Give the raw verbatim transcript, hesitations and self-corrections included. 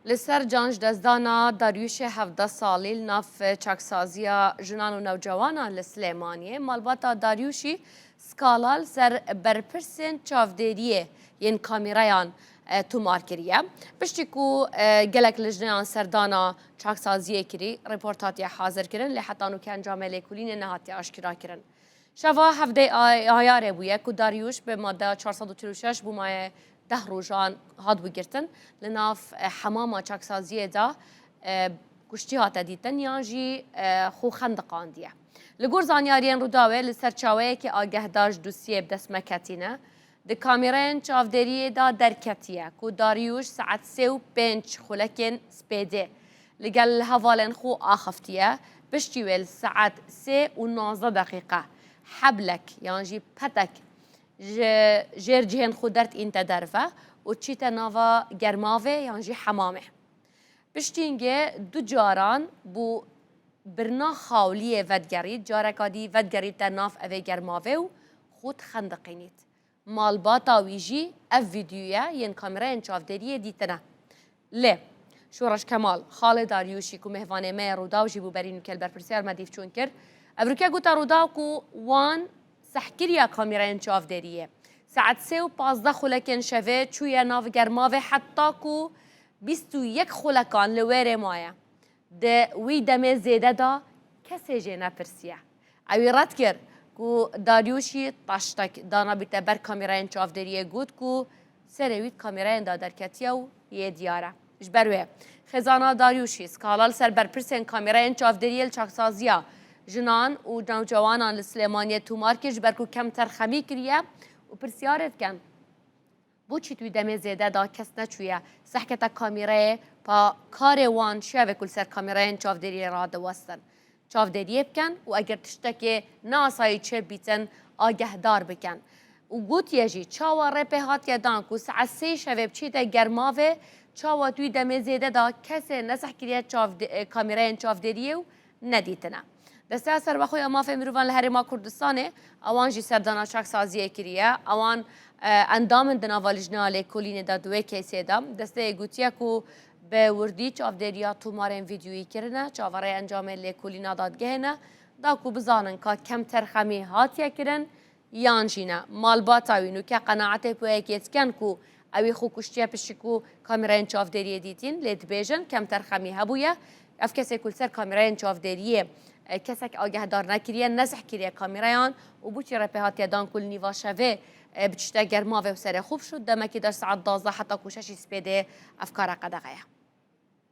Li ser can ji destdana Daryûşê hevdeh salî li nav çaksaziya jinan û newcewanan li Silêmaniyê, malbata Daryûşî skala li ser berpirsên çavdêriyê yên kamîreyan, e, tomar kiriye. Piştî ku, e, gelek lijneyan serdana çaksaziyê kirî, report hatiye hazirkirin, lê heta nûke encamê lêkolînê nehatiye aşkerakirin. Şeva hevdeh ay-, ayarê bûye ku Daryûş bi maddeya çar sed û çil û şeş bû maye deh rojan hatibû girtin. Li nav, e, hemama çaksaziyê de, e, kuştî hate dîtin yan jî, e, xwe xendiqandiye. Li gor zanyariyên Rûdawê, li ser çaweyekî agehdar ji dosiyê bi dest me ketîne. Di kamîreyên çavdêriyê de derketiye ku Daryûş saet sê û pênc xulekên spêdê li gel hevalên xwe axiftiye, piştî wê li saet sê û nozdeh deqîqe heblek yan jî petek ji jêr cihên xwe dertînte derve û çîte nava germavê yan jî hemamê. Piştîngê du caran bû birna xawliyê vedigerît, careka dî vedigerîte nav evê germavê û xwe dixendiqînît. Malbata wî jî ev vîdyoya yên kamerayên çavdêriyê dîtine. Lê Şoreş Kemal, xalê Daryûşî ku mêvanê me yê Rûdaw jî bû, berî nûke li berpirsiyar me dîvçûn kir. Evroke gote Rûdaw ku wan sehkiriya kamerayên çavdêriyê. Saet sê û pazdeh xulekên şevê çûye nav germavê heta ku bîst û yek xulekan li wêrê maye. Di wî demê zêde de kesê jê nepirsiye. Ewî red kir ku Daryûşî taştek danabîte ber kamîrayên çavdêriyê, got ku serê wî di kamîrayên de derketiye û yê diyar e. Ji ber wê, xêzana Daryûşî skala li ser berpirsên kamîrayên çavdêriyê li çaksaziya jinan û newcewanan li Silêmaniyê tomar kir, ji ber ku kemterxemî kiriye û pirsyarê dikin. Boçî di wî demê zêde de kes neçûye sehketa kamîreyê, pa karê wan şevê ku li ser kamîreyên çavdêriyê radiwestin, çavdêriyê bikin û eger tiştekê neasayî çêbîtin, agehdar bikin. Û gotiye jî, çawa rê pê hatiye dan ku saet sê şevê biçîte germavê, çawa di wî demê zêde de kesê nesehkiriye çavde-, kamîreyên çavdêriyê û nedîtine. Desteya Serbixwe ya Mafê Mirovan li Herêma Kurdistanê, ewan jî serdana çaksaziyê kiriye. Ewan, e, endam in di nava lijneya lêkolînê de di wê keysê de. Desteyê gotiye ku bi wirdî çavdêriya tomarên vîdyoyî kirine, çaverê encamê lêkolîna dadgehê ne, da ku bizanin ka kemterxemî hatiye kirin, yan jî ne. Malbata wî nûke qenaetê bi wê yekê dikin ku ewî xwe kuştiye piştî ku kamîrayên çavdêriyê dîtîn, lê dibêjin kemterxemî hebûye. Ev kesê ku li ser kamîrayên çavdêriyê, e, kesek agehdar nekiriye, nesih kiriye kamîrayan û boçî rê pê hatiye dan ku li nîva şevê, e, biçîte germavê û serê xwe bişo, demekî der saet duwazdeh heta ku şeşî spêdê ev kare qedexe ye.